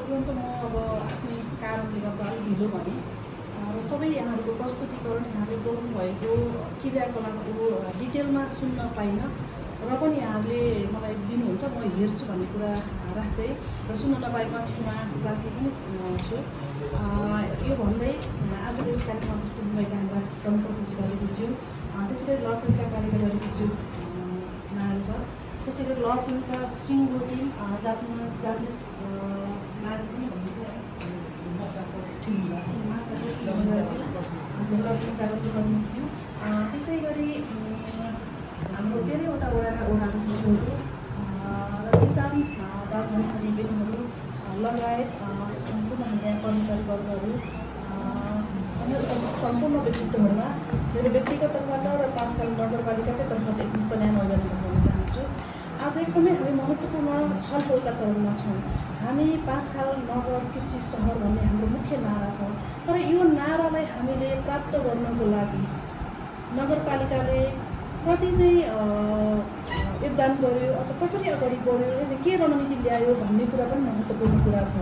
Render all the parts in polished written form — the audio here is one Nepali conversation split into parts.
तुरन्त म अब आफ्नै कारणले गर्दा अलिक ढिलो भने र सबै यहाँहरूको प्रस्तुतिकरण यहाँले गर्नुभएको क्रियाकलापको डिटेलमा सुन्न पाइनँ र पनि यहाँहरूले मलाई दिनुहुन्छ म हेर्छु भन्ने कुरा राख्दै र सुन्न नपाएमा क्षमा प्रार्थी पनि छु। यो भन्दै आजको यस कार्यक्रममा उपस्थित भएका हाम्रा जनप्रतिनिधिज्यू, त्यसै गरी लर्टनका कार्यकर्ताज्यू नारायण सर, त्यसै गरी लर्टनका सिङ्गो टिम जापानिज नारायण पनि भनिन्छ है, त्यसै गरी हाम्रो धेरैवटा वडाका वडाका सचिवहरू र किसान दाजु अनि बहिनीहरू लगायत सम्पूर्ण यहाँ कर्मचारी वर्गहरू सम्पूर्ण व्यक्तित्वहरूमा मेरो व्यक्तिगत तर्फबाट र पाँचखाल नगरपालिकाकै तर्फबाट एक धन्यवाद अभिवादन गर्न चाहन्छु। आज एकदमै हामी महत्त्वपूर्ण छलफलका चरणमा छौँ। हामी पाँचखाल नगर कृषि सहर भन्ने हाम्रो मुख्य नारा छ, तर यो नारालाई हामीले प्राप्त गर्नको लागि नगरपालिकाले कति चाहिँ योगदान गर्यो अथवा कसरी अगाडि बढ्यो, के रणनीति ल्यायो भन्ने कुरा पनि महत्त्वपूर्ण कुरा छ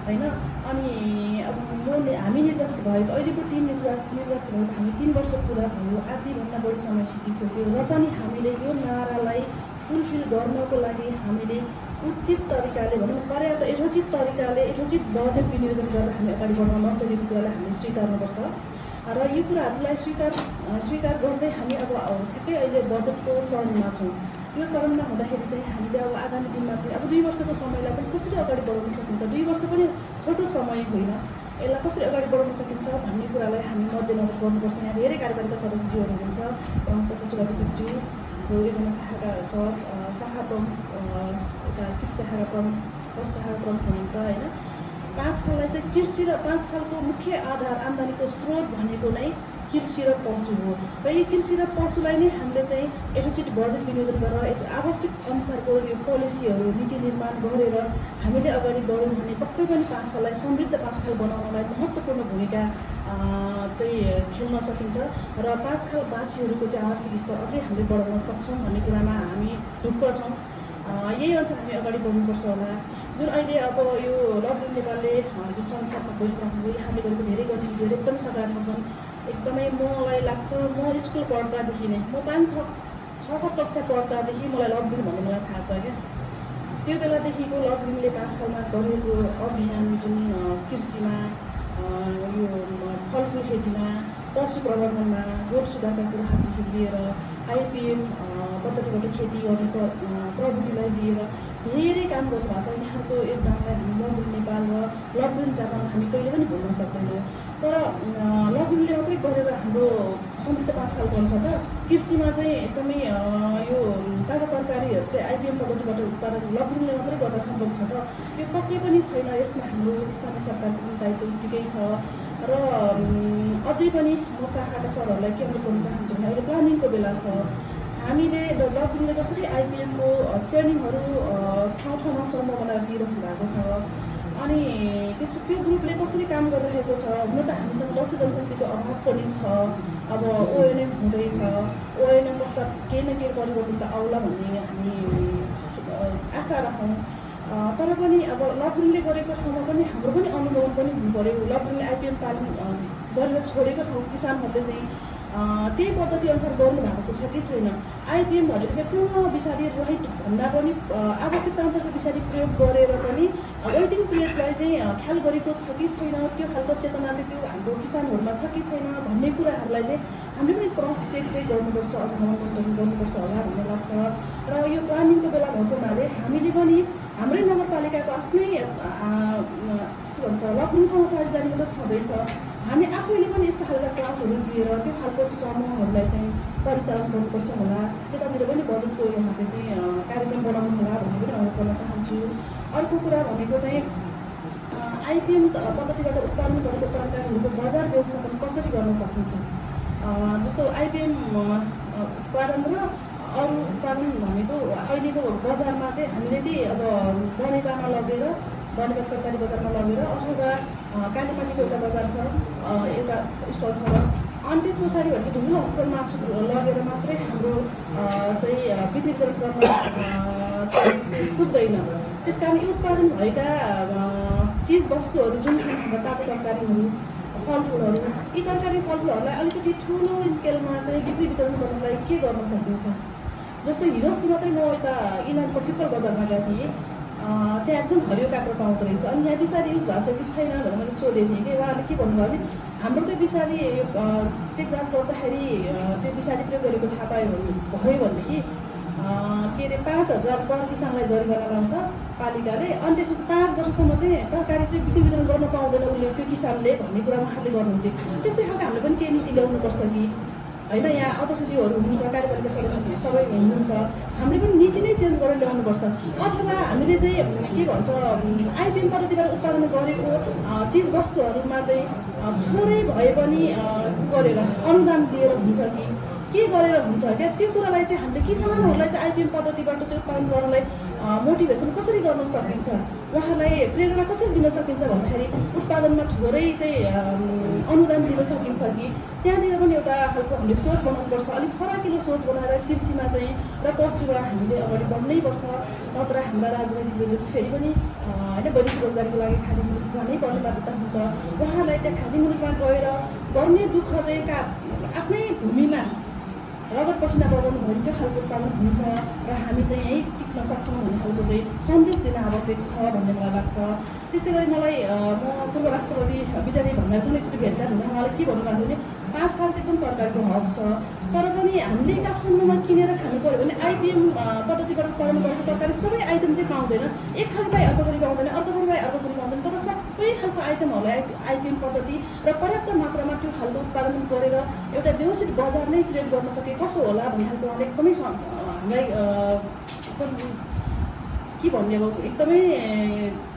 होइन। अनि अब हामी निर्वाचित भएको अहिलेको टिम निर्वाचित भएको हामी 3 वर्ष पुरा भयो, आधीभन्दा बढी समय सिकिसक्यो र पनि हामीले यो नारालाई फुलफिल गर्नको लागि हामीले उचित तरिकाले भनौँ पर्याप्त यथोचित तरिकाले यथोचित बजेट विनियोजन गरेर हामी अगाडि बढ्न नसकेको कुरालाई हामीले स्वीकार्नुपर्छ र यो कुराहरूलाई स्वीकार गर्दै हामी अब ठ्याक्कै अहिले बजेटको चरणमा छौँ। यो चरणमा हुँदाखेरि चाहिँ हामीले अब आगामी दिनमा चाहिँ अब 2 वर्षको समयलाई पनि कसरी अगाडि बढाउन सकिन्छ, 2 वर्ष पनि छोटो समय होइन, यसलाई कसरी अगाडि बढाउन सकिन्छ भन्ने कुरालाई हामी मध्यनजर गर्नुपर्छ। यहाँ धेरै कार्यपालिका सदस्यज्यूहरू हुनुहुन्छ, प्रमुख सचिव अधिकृतज्यू, योजना शाखाका शाखा प्रमुख, यता कृषि शाखा प्रमुख, पशु शाखा प्रमुख हुनुहुन्छ होइन। पाँचखाललाई चाहिँ कृषि र पाँचखालको मुख्य आधार आम्दानीको स्रोत भनेको नै कृषि र पशु हो र यी कृषि र पशुलाई नै हामीले चाहिँ यथोचित बजेट विनियोजन गरेर आवश्यक अनुसारको यो पोलिसीहरू नीति निर्माण गरेर हामीले अगाडि बढ्यौँ भने पक्कै पनि पाँचखाललाई समृद्ध पाँचखाल बनाउनलाई महत्त्वपूर्ण भूमिका चाहिँ खेल्न सकिन्छ र पाँचखालवासीहरूको चाहिँ आर्थिक स्तर अझै हामीले बढाउन सक्छौँ भन्ने कुरामा हामी ढुक्क छौँ। यही अनुसार हामी अगाडि बढ्नुपर्छ होला। जुन अहिले अब यो लकडाउन नेपालले जुन संसारमा बोलिराख्नु यहाँले गरेको धेरै गतिविधिहरू एकदमै सकारात्मक छन्। एकदमै मलाई लाग्छ म स्कुल पढ्दादेखि नै म 5-6 कक्षा पढ्दादेखि मलाई लकडाउन भन्ने मलाई थाहा छ क्या। त्यो बेलादेखिको लकडाउनले पाँचखालमा गरेको अभियान जुन कृषिमा यो फलफुल खेतीमा पशु प्रबन्धनमा रोड सुधारका कुराहरूदेखि लिएर आइपिएम पद्धतिबाट खेती गर्ने प्रविधिलाई लिएर धेरै काम गर्नुभएको छ। यहाँको योगदानलाई हामी लकडाउन नेपाल र लकडाउन जापान हामी कहिले पनि भुल्न सक्दैनौँ। तर लकडाउनले मात्रै गरेर हाम्रो समृद्ध पाँचखाल बन्छ त कृषिमा चाहिँ एकदमै यो ताजा तरकारीहरू चाहिँ आइपिएम पद्धतिबाट उत्पादन लकडाउनले मात्रै गर्दा सम्भव छ त यो पक्कै पनि छैन। यसमा हाम्रो स्थानीय सरकारको पनि दायित्व उत्तिकै छ र अझै पनि म शाखाका सरहरूलाई के अनुरोध गर्न चाहन्छु भने अहिले प्लानिङको बेला छ। हामीले लकडाउनले कसरी आइपिएमको ट्रेनिङहरू ठाउँमा समूह बनाएर दिइरहनु भएको छ अनि त्यसपछि त्यो ग्रुपले कसरी काम गरिरहेको छ। हुन त हामीसँग लक्ष्य जनशक्तिको अभाव पनि छ। अब ओएनएम हुँदैछ, ओएनएम पश्चात केही न केही परिवर्तन त आउला भन्ने हामी आशा राखौँ। तर पनि अब लकडाउनले गरेको ठाउँमा पनि हाम्रो पनि अनुगमन पनि हुनु पऱ्यो। लकडाउनले आइपिएम तालिम गरेर छोडेको ठाउँ किसानहरूले चाहिँ त्यही पद्धति अनुसार गर्नु भएको छ कि छैन। आइपिएम भनेको पूर्ण विषादी रहित भन्दा पनि आवश्यकता अनुसारको विषादी प्रयोग गरेर पनि वेटिङ पिरियडलाई चाहिँ ख्याल गरेको छ कि छैन, त्यो खालको चेतना चाहिँ त्यो हाम्रो किसानहरूमा छ कि छैन भन्ने कुराहरूलाई चाहिँ हामीले पनि क्रस चेक चाहिँ गर्नुपर्छ, अनुगमन गर्नुपर्छ होला भन्ने लाग्छ। र यो प्लानिङको बेला भएको हुनाले हामीले पनि हाम्रै नगरपालिकाको आफ्नै के भन्छ लकडाउनसँग साझेदारी मात्रै छँदैछ। हामी आफैले पनि यस्तो खालका क्लासहरू दिएर त्यो खालको समूहहरूलाई चाहिँ परिचालन गर्नुपर्छ होला। त्यतातिर पनि बजेटको यहाँले चाहिँ कार्यक्रम बनाउनु होला भन्ने पनि अनुरोध गर्न चाहन्छु। अर्को कुरा भनेको चाहिँ आइपिएम पद्धतिबाट उत्पादन गरेको तरकारीहरूको बजार व्यवस्थापन कसरी गर्न सकिन्छ। जस्तो आइपिएम उत्पादन र अरू उत्पादन भनेको अहिलेको बजारमा चाहिँ हामीले त्यही अब बनेपामा लगेर बनेपा तरकारी बजारमा लगेर अथवा कालीमाटीको एउटा बजार छ, एउटा स्टल छ अनि त्यस पछाडि भनेको ठुलो हस्पिटलमा लगेर मात्रै हाम्रो चाहिँ वितरण गर्न पुग्दैन। त्यस कारण यो उत्पादन भएका चिजवस्तुहरू जुन छन् हाम्रा ताजा तरकारीहरू फलफुलहरू यी तरकारी फलफुलहरूलाई अलिकति ठुलो स्केलमा चाहिँ बिक्री वितरण गर्नलाई के गर्न सकिन्छ। जस्तो हिजो अस्ति मात्रै म यता इलामको फिक्कल बजारमा गएको थिएँ, त्यहाँ एकदम हरियो काँक्रो पाउँदो रहेछ। अनि यहाँ विषादी युज भएको छ कि छैन भनेर मैले सोधेको थिएँ कि उहाँले के भन्नुभयो भने हाम्रो त्यो विषादी चेक जाँच गर्दाखेरि त्यो विषादी प्रयोग गरेको थाहा भयो भनेदेखि के अरे 5,000 पर किसानलाई जरिवाना लाउँछ पालिकाले। अनि त्यसपछि 5 वर्षसम्म चाहिँ तरकारी चाहिँ बिक्री वितरण गर्न पाउँदैन उसले त्यो किसानले भन्ने कुरा उहाँले गर्नुहुन्थ्यो। त्यस्तै खालको हामीले पनि केही नीति ल्याउनुपर्छ कि होइन। यहाँ अध्यक्षज्यूहरू हुनुहुन्छ, कार्यपालिका सदस्यहरू सबै हुनुहुन्छ, हामीले पनि नीति नै चेन्ज गरेर ल्याउनुपर्छ। अथवा हामीले चाहिँ के भन्छ आइपिएम पद्धतिबाट उत्पादन गरेको चिजवस्तुहरूमा चाहिँ थोरै भए पनि गरेर अनुदान दिएर हुन्छ कि के गरेर हुन्छ क्या, त्यो कुरालाई चाहिँ हामीले किसानहरूलाई चाहिँ आइपिएम पद्धतिबाट चाहिँ उत्पादन गर्नलाई मोटिभेसन कसरी गर्न सकिन्छ, उहाँलाई प्रेरणा कसरी दिन सकिन्छ भन्दाखेरि उत्पादनमा थोरै चाहिँ अनुदान दिन सकिन्छ कि त्यहाँनिर पनि एउटा खालको हामीले सोच बनाउनुपर्छ। अलिक फराकिलो सोच बनाएर कृषिमा चाहिँ र पशुमा हामीले अगाडि बढ्नै पर्छ। नत्र हाम्रा राजनैतिकले फेरि पनि होइन वैदेशिक रोजगारीको लागि खाने मुलुक जानै पर्ने बाध्यता हुन्छ। उहाँलाई त्यहाँ खाने मुलुकमा गएर गर्ने दुःख चाहिँ आफ्नै भूमिमा रगत पसिना बगाउनु भयो भने त्यो खालको उत्पादन हुन्छ र हामी चाहिँ यहीँ टिक्न सक्छौँ भन्ने खालको चाहिँ सन्देश दिन आवश्यक छ भन्ने मलाई लाग्छ। त्यस्तै गरी मलाई म पूर्व राष्ट्रपति विद्यादेवी भण्डारीसँग एकचोटि भेटघाट हुँदा उहाँले के भन्नुभएको थियो भने 5 खाल चाहिँ एकदम तरकारीको हब छ, तर पनि हामीले काठमाडौँमा किनेर खानु पऱ्यो भने आइपिएम पद्धतिबाट उत्पादन गरेको तरकारी सबै आइटम चाहिँ पाउँदैन। एक खालको अर्को थरी पाउँदैन, अर्को खालको अर्को थरी पाउँदैन, तर सबै खालको आइटमहरूलाई आइपिएम पद्धति र पर्याप्त मात्रामा त्यो खालको उत्पादन गरेर एउटा व्यवस्थित बजार नै क्रिएट गर्न सके कसो होला भन्ने खालको उहाँले एकदमै हामीलाई के भन्ने अब एकदमै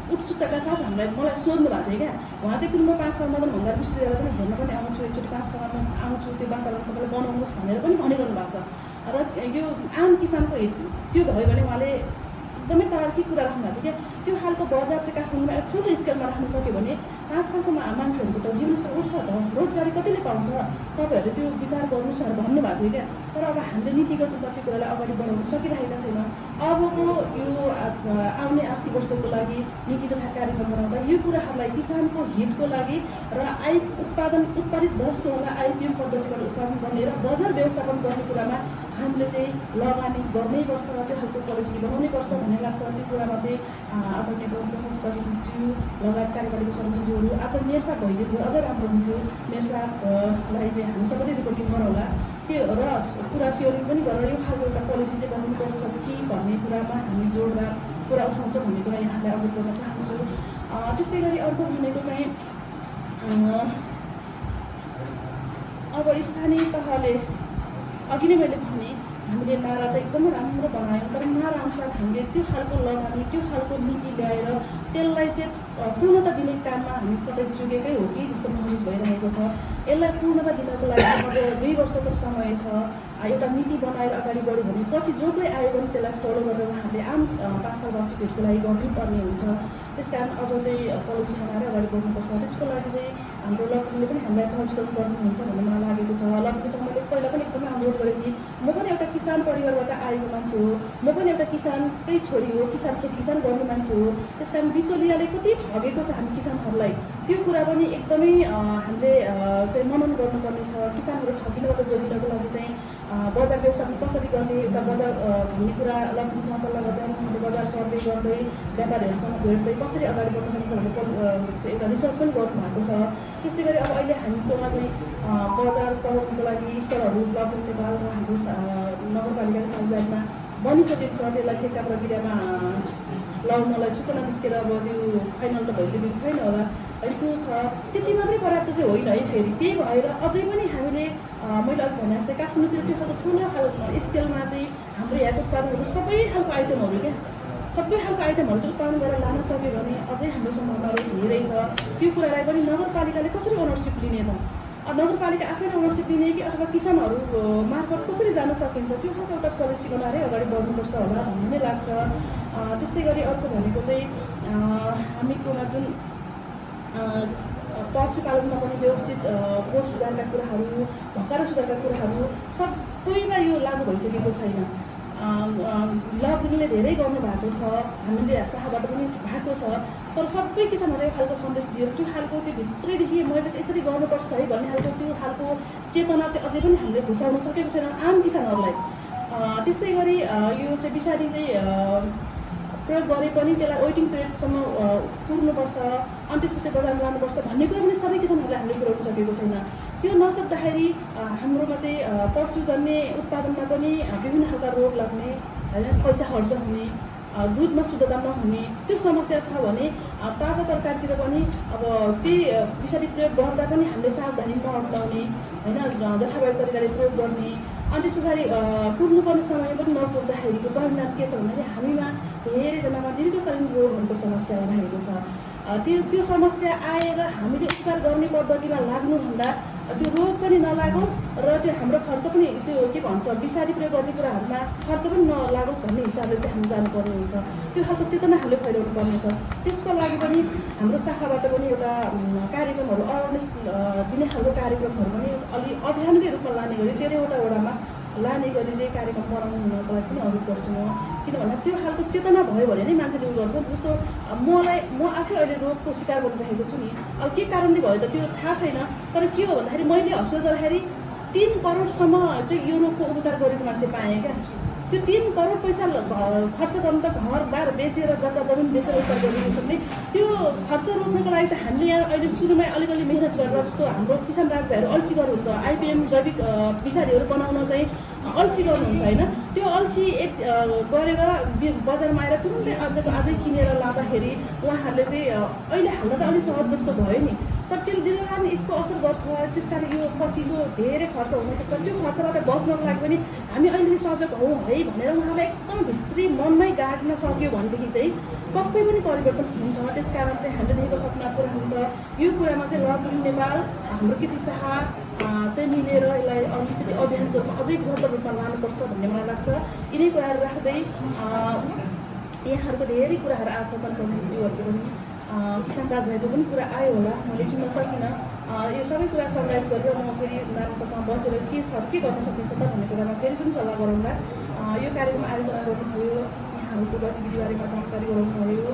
उत्सुकताका साथ मलाई सोध्नु भएको थियो क्या। उहाँ चाहिँ एकचोटि म 5 खाल मदन भण्डारी विश्वविद्यालय पनि हेर्न पनि आउँछु, एकचोटि 5 खालमा आउँछु, त्यो वातावरण तपाईँले बनाउनुहोस् भनेर पनि भनिरहनु भएको छ। र यो आम किसानको हित त्यो भयो भने उहाँले एकदमै तार्किक कुरा राख्नु भएको थियो क्या। त्यो खालको बजार चाहिँ काठमाडौँमा एउटा ठुलो स्केलमा राख्न सक्यो भने 5 खालको मान्छेहरूको त जीवनस्तर उठ्छ त, रोजगारी कतिले पाउँछ, तपाईँहरूले त्यो विचार गर्नुहोस् भनेर भन्नुभएको थियो क्या। तर अब हामीले नीतिगत रूपमा त्यो कुरालाई अगाडि बढाउन सकिरहेका छैन। अबको यो आउने आर्थिक वर्षको लागि नीति तथा कार्यक्रम बनाउँदा यो कुराहरूलाई किसानको हितको लागि र उत्पादित वस्तुहरूलाई आइपिएम पद्धतिबाट उत्पादन गर्ने र बजार व्यवस्थापन गर्ने कुरामा हामीले चाहिँ लगानी गर्नैपर्छ, त्यो खालको पोलिसी बनाउनैपर्छ भन्ने लाग्छ। त्यो कुरामा चाहिँ आदरणीय प्रशासकज्यू लगायत कार्यपालिका सदस्यज्यूहरू आज मेयर साहब भइदिएको अझै राम्रो हुन्थ्यो। मेयर साहबलाई चाहिँ हामी सबैले रिपोर्टिङ गरौँला त्यो र कुरा सियरिङ पनि गरेर यो खालको एउटा पोलिसी चाहिँ बनाउनुपर्छ कि भन्ने कुरामा हामी जोडदार कुरा उठाउँछ भन्ने कुरा यहाँलाई अवगत गर्न चाहन्छु। त्यस्तै गरी अर्को भनेको चाहिँ अब स्थानीय तहले अघि नै मैले भने हामीले नारा त एकदमै राम्रो बनायौँ, तर नारा अनुसार हामीले त्यो खालको लगानी त्यो खालको नीति ल्याएर त्यसलाई चाहिँ पूर्णता दिने काममा हामी कतै चुकेकै हो कि जस्तो महसुस भइरहेको छ। यसलाई पूर्णता दिनको लागि अब 2 वर्षको समय छ। एउटा नीति बनाएर अगाडि बढ्यो भने पछि जो कोही आयो भने त्यसलाई फलो गरेर उहाँहरूले आम 5 साल वार्षिकहरूको लागि गर्नुपर्ने हुन्छ। त्यस कारण अझ चाहिँ पोलिसी बनाएर अगाडि बढ्नुपर्छ। त्यसको लागि चाहिँ हाम्रो लक्ष्मीले पनि हामीलाई सहजीकरण गर्नुहुन्छ भन्ने मलाई लागेको छ। लक्ष्मीसँग मैले पहिला पनि एकदमै अनुरोध गरेको थिएँ। म पनि एउटा किसान परिवारबाट आएको मान्छे हो, म पनि एउटा किसानकै छोरी हो, खेती किसान गर्ने मान्छे हो। त्यस कारण बिचौलियाले कति ठगेको छ हामी किसानहरूलाई, त्यो कुरा पनि एकदमै हामीले चाहिँ मनन गर्नुपर्ने छ। किसानहरू ठगिनबाट जोडिनको लागि चाहिँ बजार व्यवस्थापन कसरी गर्ने, एउटा बजार भन्ने कुरा लक्ष्मीसँग सल्लाह गर्दै हामीले बजार सर्वे गर्दै व्यापारीहरूसँग भेट्दै कसरी अगाडि बढ्न सकिन्छ भन्ने एउटा रिसर्च पनि गर्नुभएको छ। त्यस्तै गरी अब अहिले हामीकोमा चाहिँ बजार प्रबन्धनको लागि स्थलहरू लकडाउन नेपाल र हाम्रो नगरपालिकाको साझेदारीमा बनिसकेको छ। त्यसलाई ठेक्का प्रक्रियामा लगाउनलाई सूचना निस्केर अब त्यो फाइनल त भइसकेको छैन होला, अलिक छ। त्यति मात्रै पर्याप्त चाहिँ होइन है। फेरि त्यही भएर अझै पनि हामीले मैले अघि भने जस्तै काठमाडौँतिर त्यो खालको ठुलो खालको स्केलमा चाहिँ हाम्रो यहाँको उत्पादनहरू सबै खालको आइटमहरू क्या सबै खालको आइटमहरू चाहिँ उत्पादन गरेर लान सक्यो भने अझै हाम्रो सम्भावनाहरू धेरै छ। त्यो कुरालाई पनि नगरपालिकाले कसरी ओनरसिप लिने त, नगरपालिका आफैले ओनरसिप लिने कि अथवा किसानहरू मार्फत कसरी जान सकिन्छ, त्यो खालको एउटा पोलिसी बनाएर अगाडि बढ्नुपर्छ होला भन्ने नै लाग्छ। त्यस्तै गरी अर्को भनेको चाहिँ हामीकोमा जुन पशुपालनमा पनि व्यवस्थित कोष सुधारका कुराहरू, भर्खर सुधारका कुराहरू सबैमा यो लागू भइसकेको छैन। लकडाउनले धेरै गर्नुभएको छ, हामीले शाखाबाट पनि भएको छ, तर सबै किसानहरूले यो खालको सन्देश दिएर त्यो खालको त्यो भित्रैदेखि मैले चाहिँ यसरी गर्नुपर्छ है भन्ने खालको त्यो खालको चेतना चाहिँ अझै पनि हामीले घुसाउन सकेको छैन आम किसानहरूलाई। त्यस्तै गरी यो चाहिँ विषादी चाहिँ प्रयोग गरे पनि त्यसलाई वेटिङ पिरियडसम्म पुर्नुपर्छ अनि त्यसपछि बजारमा लानुपर्छ भन्ने कुरा पनि सबै किसानहरूलाई हामीले पुर्याउन सकेको छैन। त्यो नसक्दाखेरि हाम्रोमा चाहिँ पशुजन्य उत्पादनमा पनि विभिन्न खालका रोग लाग्ने होइन, पैसा खर्च हुने, दुधमा शुद्धता नहुने त्यो समस्या छ भने ताजा तरकारीतिर पनि अब त्यही विषादी प्रयोग गर्दा पनि हामीले सावधानी नअप्नाउने होइन, जथाभावी तरिकाले प्रयोग गर्ने अनि त्यस पछाडि पुग्नुपर्ने समय पनि नपुग्दाखेरिको परिणाम के छ भन्दाखेरि हामीमा धेरैजनामा दीर्घकालीन रोगहरूको समस्या आइरहेको छ। त्यो समस्या आएर हामीले उपचार गर्ने पद्धतिमा लाग्नुभन्दा त्यो रोग पनि नलागोस् र त्यो हाम्रो खर्च पनि त्यो के भन्छ विषादी प्रयोग गर्ने कुराहरूमा खर्च पनि नलागोस् भन्ने हिसाबले चाहिँ हामी जानुपर्ने हुन्छ। त्यो खालको चेतना हामीले फैलाउनु पर्नेछ। त्यसको लागि पनि हाम्रो शाखाबाट पनि एउटा कार्यक्रमहरू अवेरनेस दिने खालको कार्यक्रमहरू पनि अलि अभियानकै रूपमा लाने गरी 13वटा वडामा लाने गरी चाहिँ कार्यक्रम बनाउनु हुनको लागि पनि अनुरोध गर्छु म। किनभने त्यो खालको चेतना भयो भने नै मान्छेले उयो गर्छ। जस्तो म आफै अहिले रोगको शिकार बनिरहेको छु नि, अब के कारणले भयो त त्यो थाहा छैन, तर के हो भन्दाखेरि मैले हस्पिटल जाँदाखेरि 3 करोडसम्म चाहिँ यो रोगको उपचार गरेको मान्छे पाएँ क्या। त्यो 3 करोड पैसा खर्च गर्नु त घरबार बेचेर जग्गा जमिन बेचेर उपचार गरिदिनु सक्ने त्यो खर्च रोक्नको लागि त हामीले यहाँ अहिले सुरुमै अलिकति मेहनत गरेर जस्तो हाम्रो किसान राजभाइहरू अल्छी गर्नुहुन्छ, आइपिएम जैविक विषादीहरू बनाउन चाहिँ अल्छी गर्नुहुन्छ होइन। त्यो अल्छी गरेर बजारमा आएर तुरुन्तै आजै किनेर लाँदाखेरि उहाँहरूले चाहिँ अहिले हाल्न त अलिक सहज जस्तो भयो नि, तर त्यसले दीर्घकालीन यस्तो असर गर्छ। त्यस कारण यो पछिल्लो धेरै खर्च हुनसक्छ। त्यो खर्चबाट बच्नको लागि पनि हामी अहिले सजग हौँ है भनेर उहाँलाई एकदम भित्री मनमै गाड्न सक्यो भनेदेखि चाहिँ पक्कै पनि परिवर्तन हुन्छ। त्यस कारण चाहिँ हामीले देखेको सपना पुरा हुन्छ। यो कुरामा चाहिँ ल ग्रिन नेपाल हाम्रो कृषि शाखा चाहिँ मिलेर यसलाई अलिकति अभियानको रूपमा अझै बृहत्तर रूपमा लानुपर्छ भन्ने मलाई लाग्छ। यिनै कुराहरू राख्दै यहाँहरूको धेरै कुराहरू आएको छ, कन्फर्मेन्टीहरूको पनि किसान दाजुभाइको पनि कुरा आयो होला, मैले सुन्न सकिनँ। यो सबै कुरा समराइज गरेर म फेरि नारायणसँग बसेर के गर्न सकिन्छ त भन्ने कुरामा फेरि पनि सल्लाह गरौँला। यो कार्यक्रम आयोजना गर्नुभयो, यहाँहरूको गतिविधिबारेमा जानकारी गराउनुभयो,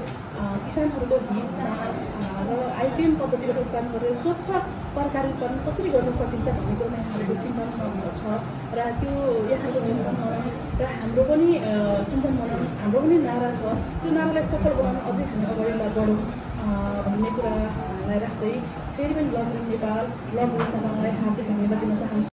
किसानहरूको हितमा र आइपिएम पद्धतिबाट उत्पादन गरेर स्वच्छ तरकारी उत्पादन कसरी गर्न सकिन्छ भन्ने कुरामा यहाँहरूको चिन्तन छ र त्यो यहाँहरूको चिन्तन मनन र हाम्रो पनि चिन्तन मनन हाम्रो पनि नारा छ। त्यो नारालाई सफल बनाउन अझै हामी अगाडि बढौँ भन्ने कुरालाई राख्दै फेरि पनि ल ग्रिन नेपाल ल ग्रिन शाखालाई हार्दिक धन्यवाद दिन चाहन्छु।